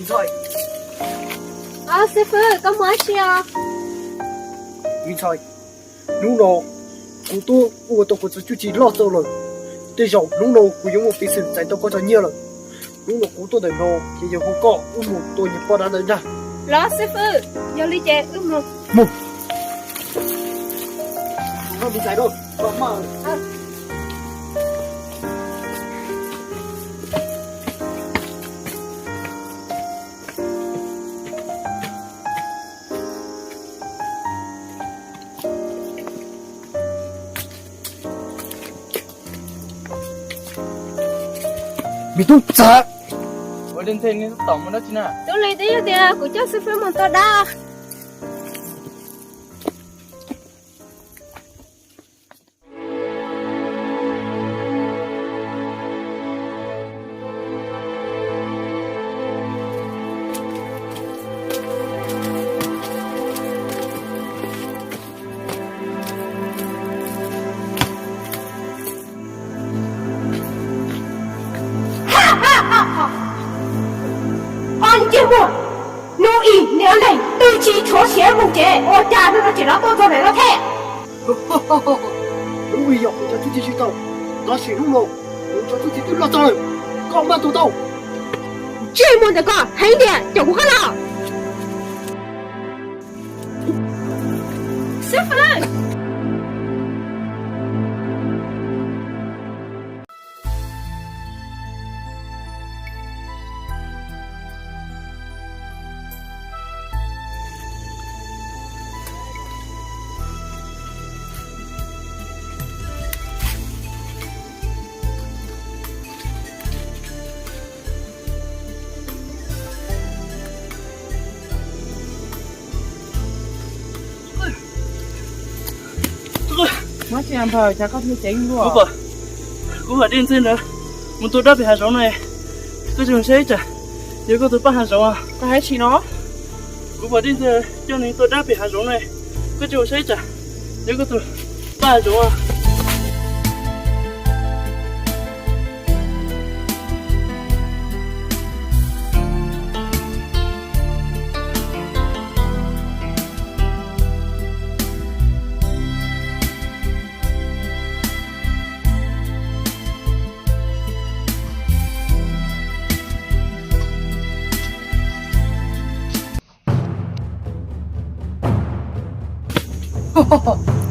Ntxhais. Au, xib fwb, koj muaj dab tsi os? Me ntxhais, hnub no kuv twb ua tau kuv txoj cuj ci loj txaus lawm, tej zaum hnub no kuv yuav muaj peev xwm txais tau koj cov nyiaj lawm. Hnub no kuv tuaj ntawm no ces yog hu koj wb mus tua niag poj dab ntawd ntag. Los xib fwb, yog li ces wb mus. Mus. Koj mus txais rau, koj maj. Me tub txawm. Ua dej ntxhais, nej tom mus dab tsi na? Tub Lis, twb yog tias kuv coj xib fwb mus tua dab. Ob niag ntsej muag, hnub ib niam leej twb tsis tshuav siav mus ces ua cas hnub no tseem los tuaj txog ntawm no thiab? Hnub ib yog kuv cov tub txib tsis tau, tab sis hnub no kuv cov tub txib twb los txog lawm, koj maj tua tau. Ntsej muag ntawm koj heev tiag, caum kuv qab los. Xib fwb. Muab tsis nphaw, cas koj thiaj ceev dua? Kuv pom, kuv pom dej ntxwg ntawd mus tua dab pem hav zoov no, koj tsis mus saib ib tsam, yog koj tus paj hav zoov. Koj hais tsis no? Kuv pom dej ntxwg coj nws tua dab pem hav zoov no, koj tsis mus saib ib tsam, yog koj tus paj hav zoov.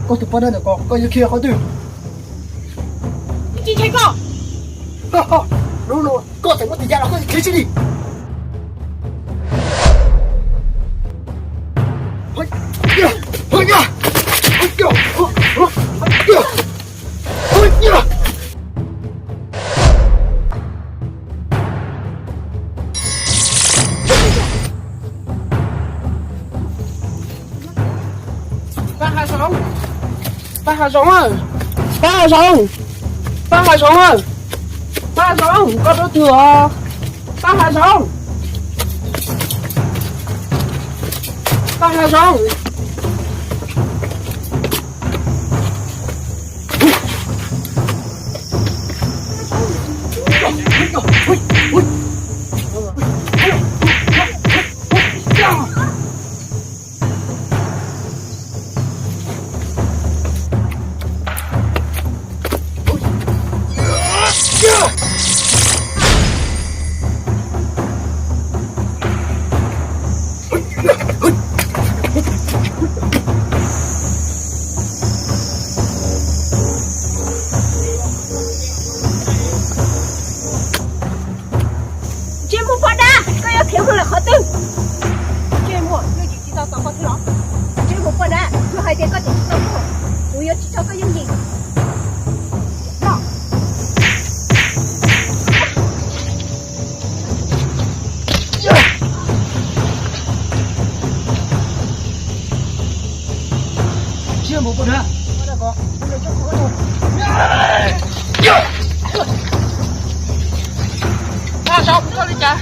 Koj tus poj dab ntawm ko, koj yuav khiav qhov twg? Tsis ntshai koj. Hnub no koj tseem muaj tis ya los koj yuav khiav tsis li. Paj hav zoov, paj hav zoov, paj hav zoov, paj hav zoov, paj hav zoov, koj rau twg os? Paj hav zoov, paj hav zoov. Ntsej muag poj dab, koj yuav khiav mus lawm qhov twg? Ntsej muag, yog tsis tsis tau tos koj thiab los? Ntsej muag poj dab, yog hais tias koj tseem tsis tau tuag, kuv yuav tsis tso koj yooj yim. Ntsej muag poj dab, paj hav zoov, koj li cas?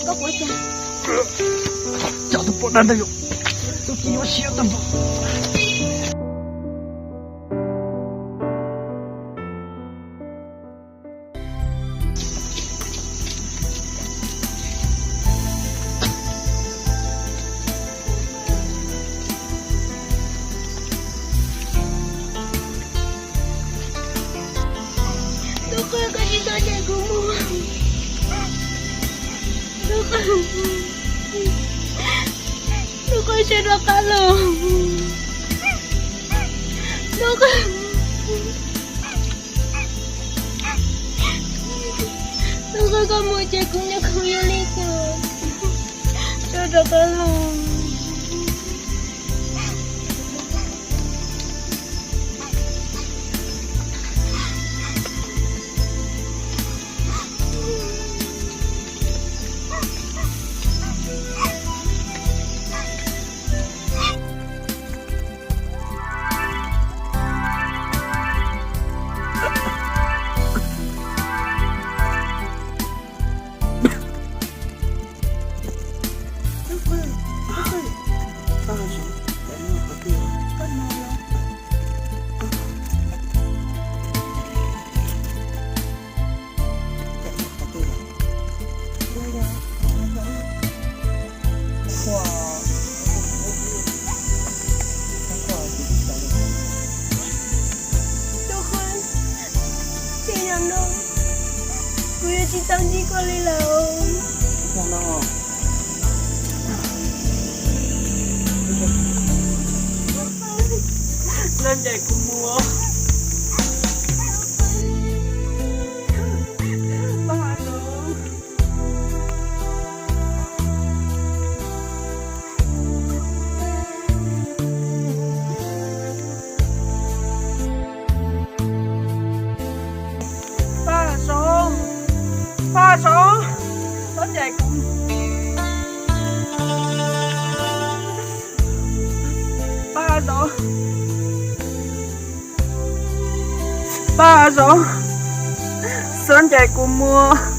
Koj puas cas? Tsam tus poj dab ntawd yog tus txiv yuav siab tag npaum. Tub Qhawj, koj tsis txhob ncaim kuv mus. Tub Qhawj, Tub Qhawj, sawv rov qab los. Tub Qhawj, Tub Qhawj, koj mus ces kuv nyob kuv ua li cas. Sawv rov qab los. Tub Qhawj, ces yog no kuv yuav tsis tau ntsib koj li lawm. Los ncaim kuv mus. Paj Saum, Paj Saum, txhob ncaim kuv. Paj Saum, Paj Saum, txhob ncaim kuv mus.